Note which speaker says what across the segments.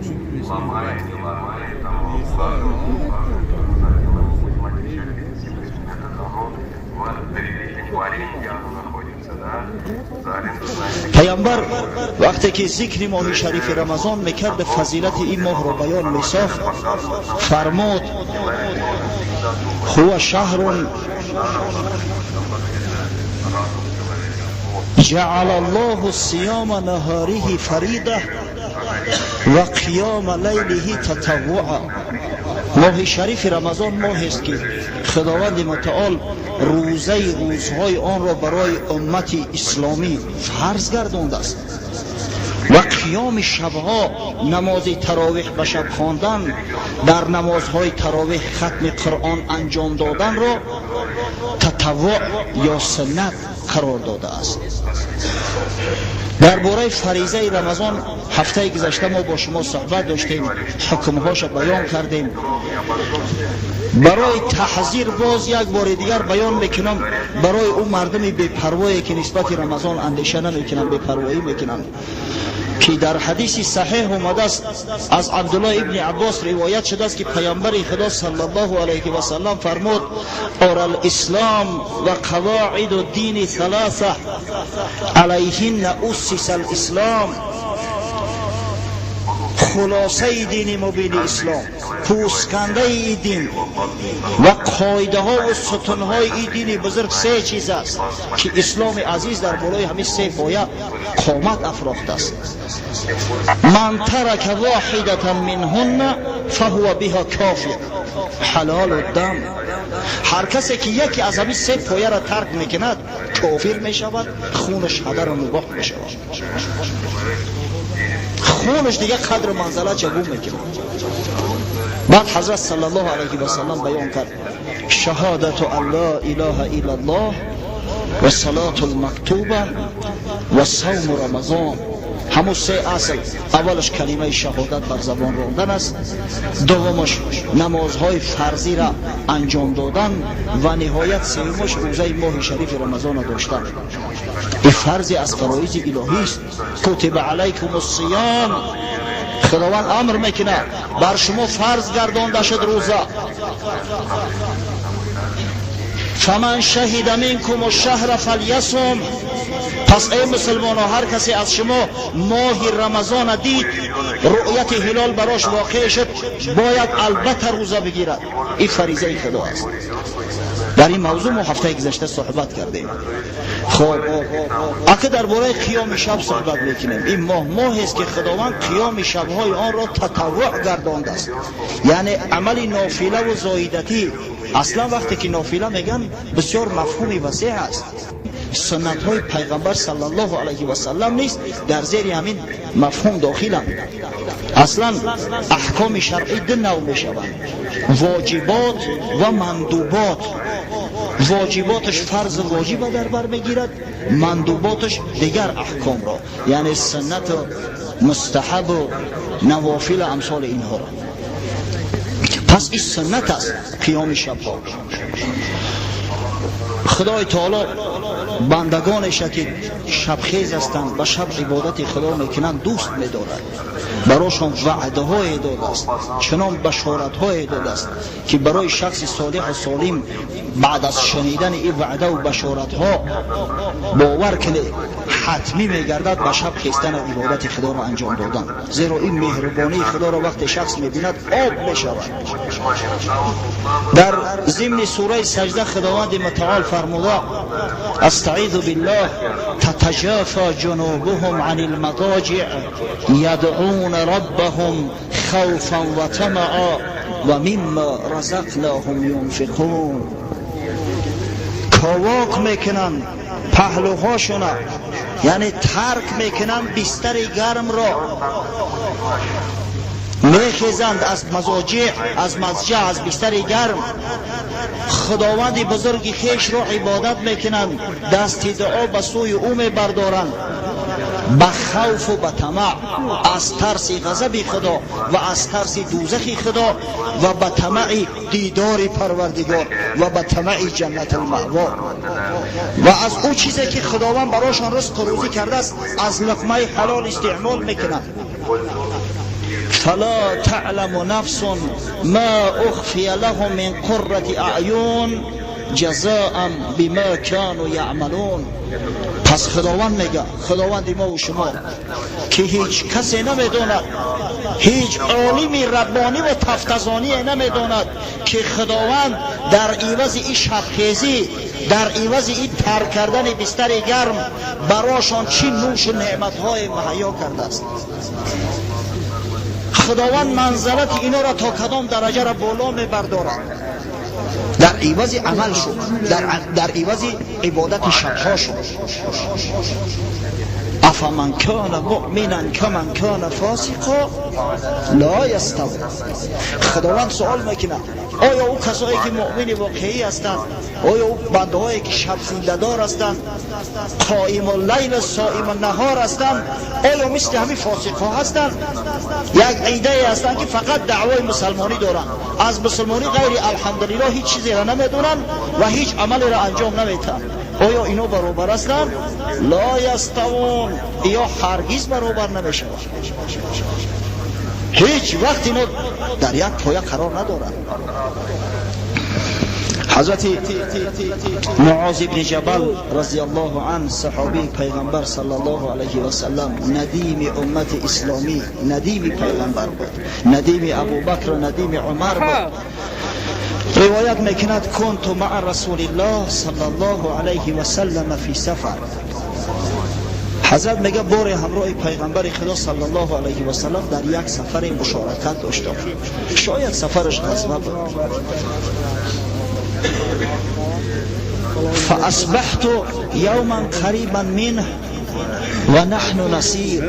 Speaker 1: Ломая, не ломая, там, укладывая, укладывая, дело не будем отвечать это дано в доверительных, в аренде оно находится, да, за аренду, знаете.
Speaker 2: Паямбар вақте ки зикри моҳи шарифи Рамазон мекард, фазилати ин моҳро баён месохт, фармуд: هو شهر جعل الله صيام نهاره فريضة وقيام ليله تطوعا. Моҳи шарифи Рамазон моҳест, ки Худованди Мутаол рӯзаи рӯзҳои онро барои уммати исломӣ фарз гардондааст ва қиёми шабҳо, намози таровиҳ ба шаб хондан, дар намозҳои таровиҳ хатми Қуръон анҷом доданро татаввуъ ё суннат қарор додааст. Дар бораи фаризаи Рамазон ҳафтаи гузашта мо бо шумо суҳбат доштем, ҳукмҳоша баён кардем. Барои таҳзир боз як бори дигар баён мекунам барои ӯ мардуми бепарвое, ки нисбати Рамазон андеша намекунанд, бепарвоӣ мекунанд, ки дар ҳадиси саҳеҳ омадааст, аз Абдуллоҳ ибни Аббос ривоят шудааст, ки Паямбари Худо саллаллоҳу алайҳи васаллам фармуд: عرى الإسلام وقواعد الدين ثلاثة عليهن أسس الإسلام. Хулосаи дини мубини ислом, пӯскандаи ин дин ва қоидаҳову сутунҳои ин дини бузург се чиз аст, ки исломи азиз дар болои ҳамин се поя қомат афрохтааст. من ترك واحدة منهن فهو بها كافر حلال الدم. Ҳар касе ки яке аз ҳамин се пояро тарк мекунад, кофир мешавад, хунаш ҳадару мубоҳ мешавад, хунаш дига қадру манзалатша гум мекунад. Баъд Ҳазрат саллаллоҳу алайҳи васаллам баён кард: شهادة أن لا إله إلا الله والصلاة المكتوبة وصوم رمضان. Ҳамун се асл: аввалаш калимаи шаҳодат бар забон рондан аст, дуввумаш намозҳои фарзиро анҷом додан ва ниҳоят сеюмаш рӯзаи моҳи шарифи Рамазонро доштан. Ин фарзе аз фароизи илоҳист. كتب عليكم الصيام. Худованд амр мекунад: бар шумо фарз гардонда шуд рӯза. فمن شهد منكم الشهر فليصم. Пас эй мусулмоно, ҳар касе аз шумо моҳи Рамазона дид, рӯяти ҳилол барош воқеъ шуд, бояд албатта рӯза бигирад. Ин фаризаи Худо аст. Дар ин мавзӯъ мо ҳафтаи гузашта суҳбат кардем. Хоб, ака, дар бораи қиёми шаб суҳбат мекунем. Ин моҳ моҳест, ки Худованд қиёми шабҳои онро татаввуъ гардондааст, яъне амали нофилаву зоидатӣ. Аслан вақте ки нофила меган, бисёр мафҳуми васеъ аст. Суннатҳои Пайғамбар саллаллоҳу алайҳи васаллам низ дар зери ҳамин мафҳум дохиланд. Аслан аҳкоми шаръӣ ду нав мешаванд: воҷибот ва мандубот. Воҷиботаш фарзу воҷиба дар бар мегирад, мандуботаш дигар аҳкомро, яъне суннату мустаҳабу навофила, амсоли инҳоро. Пас ин суннат аст, қиёми шабҳо. Худои Таоло бандагонеша, ки шабхез ҳастанд, ба шаб ибодати Худо мекунанд, дӯст медорад. Барошон ваъдаҳое додааст, чунон башоратҳое додааст, ки барои шахси солиҳу солим баъд аз шунидани ин ваъдаву башоратҳо, бовар кунед, ҳатмӣ мегардад ба шаб хестану ибодати Худоро анҷом додан, зеро ин меҳрубонии Худоро вақте шахс мебинад, об мешавад. Дар зимни сураи Саҷда Худованди Мутаол фармуда: استعيذ بالله، تتجافى جنوبهم عن المضاجع يدعون ربهم خوفا وطمعا ومما رزقناهم ينفقون. Ковок мекунанд паҳлӯҳошона, яъне тарк мекунанд бистари гармро, мехезанд аз مضاجع, аз مضجع, аз бистари гарм, Худованди бузурги хешро ибодат мекунанд, дасти дуо ба сӯи ӯ мебардоранд, ба хавфу ба тамаъ, аз тарси ғазаби Худо ва аз тарси дӯзахи Худо ва ба тамаъи дидори Парвардигор ва ба тамаъи جنة المأوى, ва аз ӯ чизе ки Худованд барошон ризқу рӯзӣ кардааст, аз луқмаи ҳалол истеъмол мекунанд. فلا تعلم نفس ما اخفی لهم من قرة اعین جزاء بما كانوا یعملون. پس خداوند میگه، خداوند ما و شما که هیچ کسی نمیداند، هیچ عالمی ربانی و تفتزانی نمیداند که خداوند در عوض این شبخیزی، در عوض این ترک کردن بستر گرم براشان چی نوش و نعمتهای مهیا کرده است. خداوند منزلت اینا را تا کدام درجه را بالا میبردارد در عوض عمل شد، در عوض عبادت شبها شد. افمن کان مؤمنا کمن کان فاسقا لا یستوی. خداوند سوال میکنه آیا او کسایی که مؤمن واقعی هستند، آیا او بنده که شب زنده دار هستند، قائم اللیل صائم النهار هستند، آیا مثل همین فاسق ها هستند؟ یک عده هستند که فقط دعوای مسلمانی دارند، از مسلمانی غیر الحمدلله هیچ چیزی را نمیدونند و هیچ عملی را انجام نمیدن. آیا اینا برابر هستند؟ لا یستوون. یا هرگز برابر نمیشوند. هیچ وقت اینا در یک پایه قرار ندارند. حضرت معاذ بن جبل رضی الله عنه، صحابی پیغمبر صلی الله علیه و سلم، ندیم امت اسلامی، ندیم پیغمبر بود، ندیم ابوبکر و ندیم عمر بود، روایت میکند کنت مع رسول الله صلی الله علیه و سلم فی سفر. حضرت میگه بار همراه پیغمبر خدا صلی الله علیه و سلم در یک سفر مشارکت داشتم، شاید سفرش غزوه بود. فاصبحت یوما قریبا منه و نحن نسیر.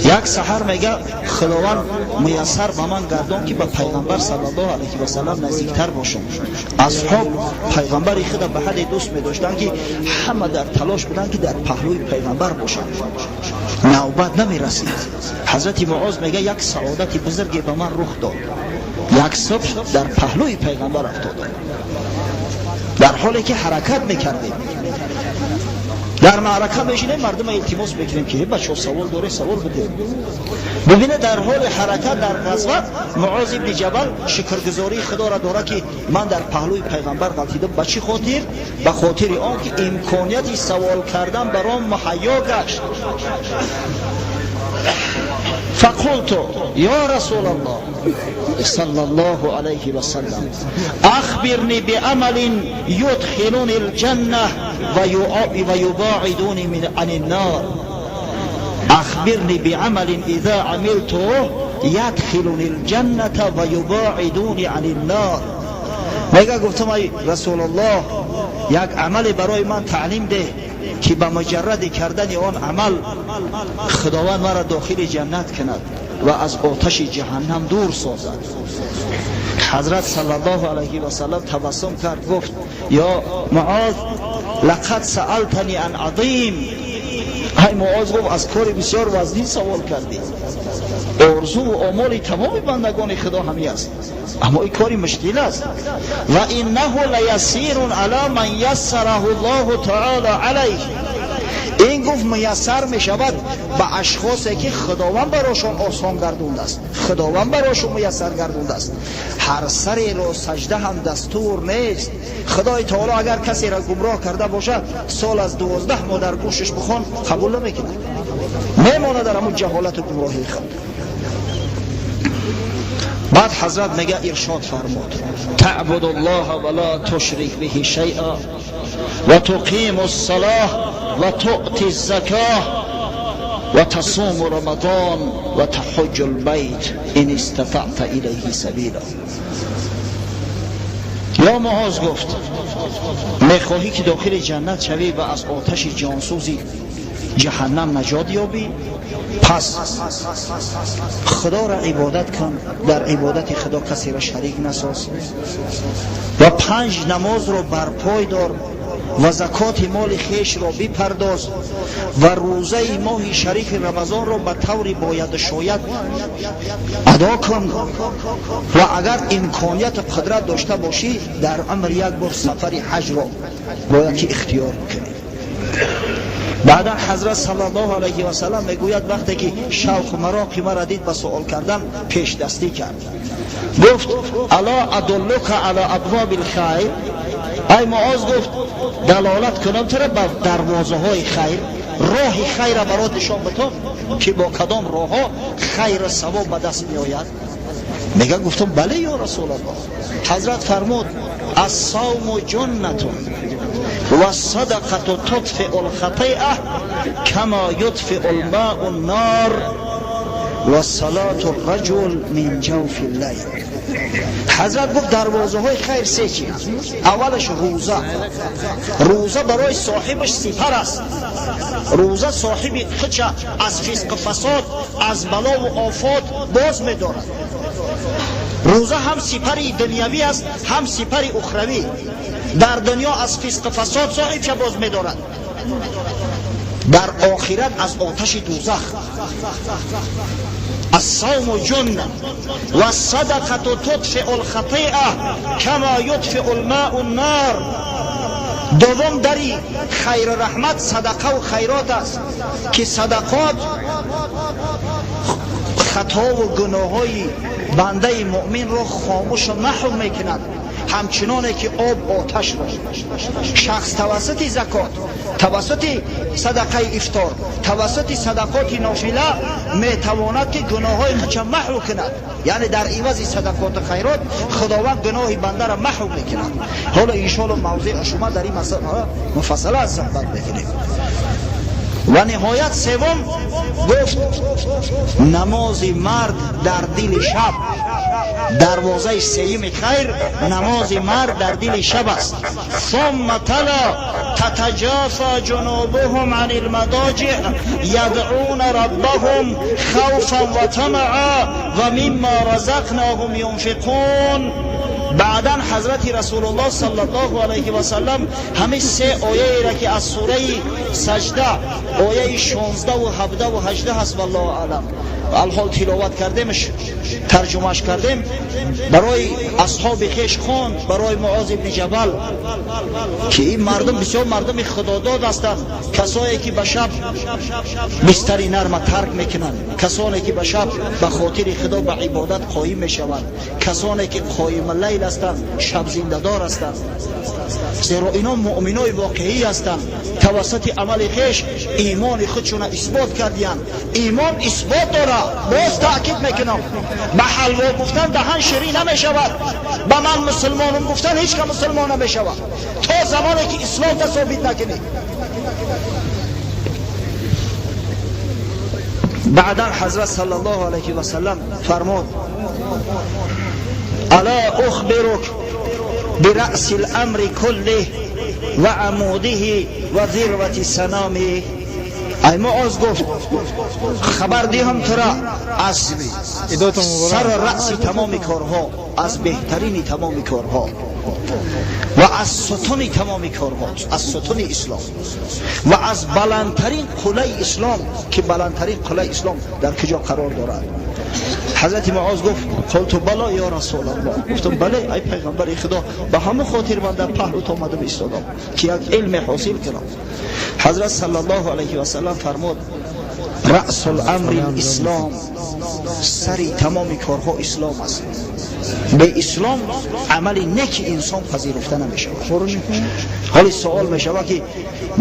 Speaker 2: یک سحر میگه خداوند میسر به من گردان که به پیغمبر صلی الله علیه و سلم نزدیکتر باشم. اصحاب پیغمبر خدا به حد دوست میداشتند که همه در تلاش بودند که در پهلوی پیغمبر باشند، نوبت نمیرسید. حضرت معاذ میگه یک سعادت بزرگی به من رخ داد، یک صبح در پهلوی پیغمبر افتادم در حالی که حرکت میکردیم. در معرکه میشینیم مردم التماس میکنیم که بچه سوال داره سوال بده. ببینه در حال حرکت در غزوه معاذ بن جبل شکرگزاری خدا را داره که من در پهلوی پیغمبر غلطیدم. به چی خاطر؟ به خاطر آن که امکانیت سوال کردن برام مهیا گشت. فقلت یا رسول الله صلى الله عليه وسلم أخبرني بعمل يدخلني الجنة ويباعدني من عن النار. أخبرني بعمل إذا عملته يدخلني الجنة ويباعدني عن النار. میگه گفتم ای رسول الله یک عمل برای من تعلیم ده که به مجرد کردن آن عمل خداوند مرا داخل جنت کند و از آتش جهنم دور سازد. حضرت صلی الله علیه و سلم تبسم کرد، گفت یا معاذ لقد سألتنی عن عظیم. ای معاذ، گفت از کار بسیار وزنی سوال کردی. آرزو و آمال تمام بندگان خدا همی است، اما این کاری مشکل است. و انه لیسیر علی من یسره الله تعالی علیه. این گفت میسر می شود به اشخاصی که خداوند براشون آسان گردونده است، خداوند براشون میسر گردونده است. هر سری را سجده هم دستور نیست. خدای تعالی اگر کسی را گمراه کرده باشد سال از 12 ماه در گوشش بخوان قبول نمیکنه، میمانه در همون جهالت و گمراهی خود. بعد حضرت میگه ارشاد فرمود تعبد الله ولا تشرک به شیئا و تقیم الصلاة و تؤتی الزکاة و تصوم رمضان و تحج البیت ان استطعت الیه سبیلا. یا معاذ گفت میخواهی که داخل جنت شوی و از آتش جانسوزی جهنم نجات یابی؟ پس خدا را عبادت کن، در عبادت خدا کسی را شریک نساز و 5 نماز را برپای دار و زکات مال خیش را بپرداز و روزه ماه شریف رمضان را به طور باید شاید ادا کن و اگر امکانیت و قدرت داشته باشی در عمر یک بار سفر حج را باید که اختیار کنی. Баъдан ҳазрат саллаллоҳу алайҳи васаллам мегӯяд, вақте ки шавқу мароқи маро дид, ба суол кардан пешдастӣ кард. Гуфт: ала адуллука ала абвоби лхайр? Ай Муоз, гуфт, далолат кунам тура ба дарвозаҳои хайр, роҳи хайра барот нишон битом, ки бо кадом роҳҳо хайру савоб ба даст меояд? Мега, гуфтам: бале, ё Расулаллоҳ. Ҳазрат фармуд: الصوم جنة والصدقة تطفئ الخطيئة كما يطفئ الماء النار وصلاة الرجل من جوف الليل. Ҳазрат гуфт: дарвозаҳои хайр се чи? Аввалаш рӯза. Рӯза барои соҳибаш сипар аст. Рӯза соҳиби худша аз фисқу фасод, аз балову офот боз медорад. Рӯза ҳам сипари дунявӣ аст, ҳам сипари ухравӣ. Дар дунё аз фисқу фасод соҳибша боз медорад, дар охират аз оташи дӯзах. الصوم جنة والصدقة تطفئ الخطيئة كما يطفئ الماء النار. دوم دری خیر رحمت صدقه و خیرات است که صدقات خطا و گناههای بنده مؤمن را خاموش و محو میکند، ҳамчуноне ки об оташ ро. Шахс тавассути закот, тавассути садақаи ифтор, тавассути садақоти нофила метавонад, ки гуноҳҳои худша маҳв кунад. Яъне дар ивази садақоту хайрот Худованд гуноҳи бандаро маҳв мекунад. Ҳоло, иншоалло, мавзеъ шума дар ин масъала муфассала суҳбат мекунем. Ва ниҳоят севум, гуфт, намози мард дар дили шаб. Дарвозаи сеюми хайр намози мард дар дили шаб аст. ثم تلا: تتجافى جنوبهم عن المضاجع يدعون ربهم خوفا وطمعا ومما رزقناهم ينفقون. Баъдан ҳазрати Расулуллоҳ саллаллоҳу алайҳи васаллам ҳамин се ояеро, ки аз сураи Саҷда, ояи 16, 17, 18 ҳаст, валлоҳу аълам, алҳол тиловат кардемш, тарҷумаш кардем, барои асҳоби хеш хонд, барои Муоз ибни Ҷабал, ки ин мардум бисёр мардуми худодод ҳастанд, касое ки ба шаб бистари нарма тарк мекунанд, касоне ки ба шаб ба хотири Худо ба ибодат қоим мешаванд, касоне ки қоима лайл ҳастанд, шабзиндадор ҳастанд, зеро ино муъминои воқеӣ ҳастанд, тавассути амали хеш имони худшона исбот кардиянд. Имон исбот дорад. Боз таъкид мекунам: ба ҳалво гуфтан даҳан ширин намешавад, ба ман мусулмонум гуфтан ҳеҷ ка мусулмон намешавад, то замоне ки исломта собит накунӣ. Баъдан ҳазрат саллаллоҳу алайҳи васаллам фармуд: ألا أخبرك برأس الأمر كله وعموده وذروة سنامه؟ Ай Муоз, гуфт, хабар диҳам тура аз сару раъси тамоми корҳо, аз беҳтарини тамоми корҳо ва аз сутуни тамоми корҳо, аз сутуни ислом ва аз баландтарин қуллаи ислом, ки баландтарин қуллаи ислом дар куҷо қарор дорад? Ҳазрати Муоз гуфт: قلت بلى يا رسول الله. Гуфтам: бале, ай пайғамбари Худо, ба ҳамон хотир ман дар паҳлут омадам истодам, ки як илме ҳосил кунам. Ҳазрат саллаллоҳу алайҳи васаллам фармуд: رأس الأمر الإسلام. Сари тамоми корҳо ислом аст. Бе ислом амали неки инсон пазируфта намешавад. Ҳоли суол мешавад, ки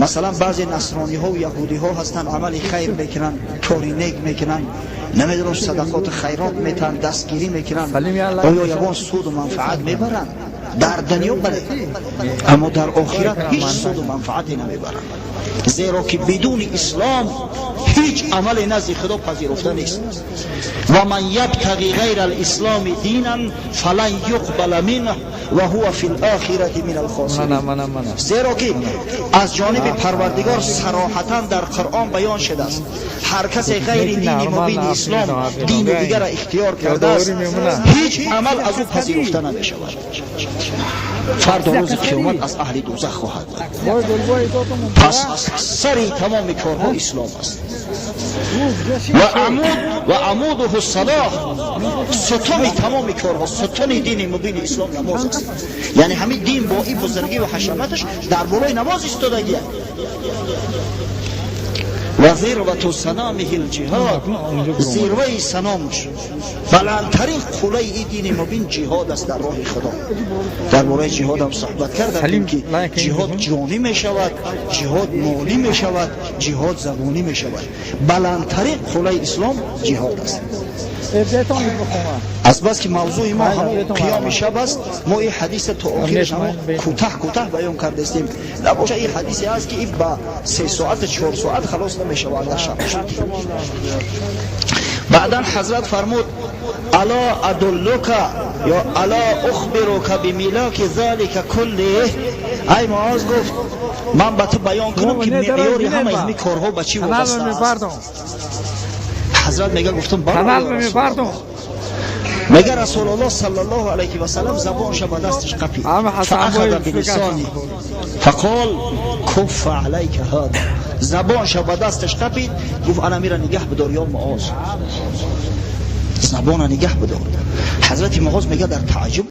Speaker 2: масалан баъзе насрониҳо яҳудиҳо ҳастанд, амали хайр мекунанд, кори нек мекунанд, намедонам, садақоту хайрот метаҳанд, дастгирӣ мекунанд, оё ягон суду манфаат мебаранд? Дар дунё бале, аммо дар охират ҳеҷ суду манфаате намебаранд, зеро ки бидуни ислом ҳеҷ амале назди Худо пазируфта нест. ومن يبتغ غير الإسلام دينا فلن يقبل منه وهو في الآخرة من الخاسرين. Зеро ки аз ҷониби Парвардигор сароҳатан дар Қуръон баён шудааст: ҳар касе ғайри дини мубини ислом дини дигарро ихтиёр кардааст, ҳеҷ амал аз ӯ пазируфта намешавад, фардо рӯзи қиёмат аз аҳли дӯзах хоҳад буд. Пас сари тамоми корҳо ислом аст. وعموده الصلاة. Сутуни тамоми корҳо, сутуни дини мубини ислом намоз аст. Яъне ҳамин дин бо ин бузургӣ ва ҳашаматаш дар болои намоз истодагия. Ва зирвату санамиҳи лҷиҳод, зирваи саномаш, баландтарин қуллаи ин дини мубин ҷиҳод аст дар роҳи Худо. Дар бораи ҷиҳодам суҳбат кардам, ки ҷиҳод ҷонӣ мешавад, ҷиҳод молӣ мешавад, ҷиҳод забонӣ мешавад. Баландтарин қуллаи ислом ҷиҳод аст. Аз бас ки мавзӯи мо ҳамон қиёми шаб аст, мо ин ҳадиса то охираш ҳамон кӯтаҳ кӯтаҳ баён кардастем. Набоша, ин ҳадисе аст, ки ин ба 3 соату 4 соат халос намешавад дар шаб. Баъдан ҳазрат фармуд: ألا أدلك ё ألا أخبرك بملاك ذلك كله. Ай Муоз, гуфт, ман ба ту баён кунам, ки меъёри ҳамаи ҳамин корҳо ба чӣ вобаста аст? Ҳазрат мега, гуфтам: мега, Расулуллоҳ саллаллоҳу алайҳи васаллам забонша ба дасташ қапид. فأخذ بلسانه فقال كف عليك هذا. Забонша ба дасташ қапид, гуфт: ана мира нигаҳ бидор, ё Муоз, забона нигаҳ бидор. Ҳазрати Муоз мега, дар тааҷҷуб.